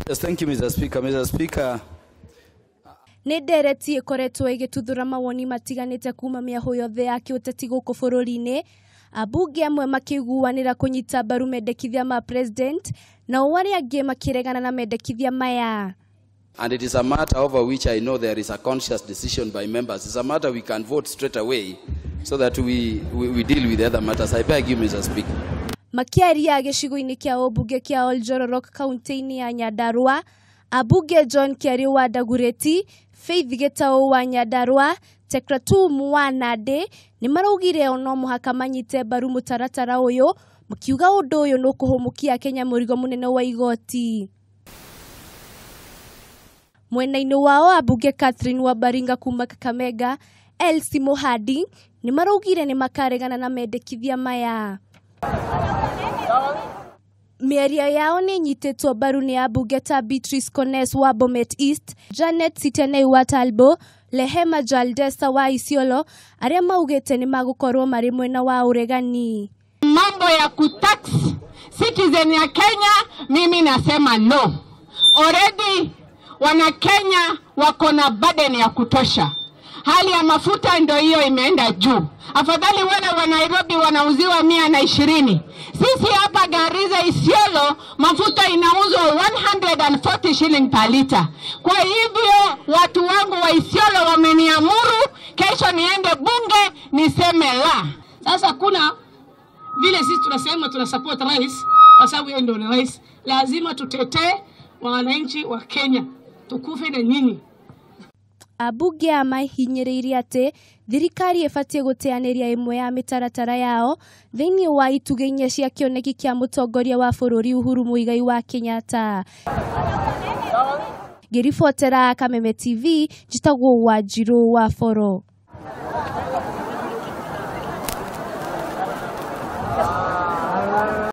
Yes, thank you, Mr. Speaker. Mr. Speaker, Nĩ ndereti ĩkoretwo ĩgĩtuthũra mawoni matiganĩte kuma mĩahũ yothe ya kĩũteti gũkũ bũrũri-inĩ, ambunge amwe makĩiguanĩra kũnyita mbaru mendekithia ma president, nao arĩa angĩ makĩregana na mendekithia maya. And it is a matter over which I know there is a conscious decision by members. It's a matter we can vote straight away so that we deal with the other matters. I beg you, Mr. Speaker. Makĩaria gĩcigo-inĩ kĩa ũmbunge kĩa Oljororok kaunti-inĩ ya Nyandarua, ambunge John Kiari wa Dagoretti, Faith Gitau wa Nyandarua, Tekratum wa Nandi nĩ maraugire o no mũhaka manyite mbaru mũtaratara ũyũ, makiuga ũndũ ũyũ nĩ ũkũhũmũkia Kenya mũrigo mũnene wa igoti. Mwena-inĩ wao ambunge Catherine Wambaringa kuma Kakamega, Elsie Muhandi nĩ maraugire nĩ makaregana na mendekithia maya. Mĩario yao nĩ ĩnyitĩtwo mbaru nĩ ambunge ta Beatrice Kones wa Bomet East, Janet Sitenei wa Talbo, Rehema Jaldesa wa Isiolo arĩa maugĩte nĩ magũkorwo marĩ mwena wa ũregani. Mambo ya kutax citizen ya Kenya, mimi nasema no. Already wana Kenya wako na burden ya kutosha. Hali ya mafuta ndio hiyo imeenda juu. Afadhali wale wa Nairobi wanauziwa 120. Sisi hapa Garissa Isiolo mafuta inauzwa 140 shilling per liter. Kwa hivyo watu wangu wa Isiolo wameniamuru kesho niende bunge niseme la. Sasa kuna vile sisi tunasema tuna support rais kwa sababu yeye ndio rais. Lazima tutetee wananchi wa Kenya. Tukufe na nyinyi. Ambunge aya mahinyĩrĩirie atĩ thirikari ĩbatiĩ gũteanĩria ĩmwe ya mĩtaratara yao thĩinĩ wa itugĩ inya cia kĩoneki kĩa mũtongoria wa bũrũri Uhuru Muigai wa Kenyatta. Ngĩribotera Kameme TV, njĩtagwo Wanjirũ wa Boro.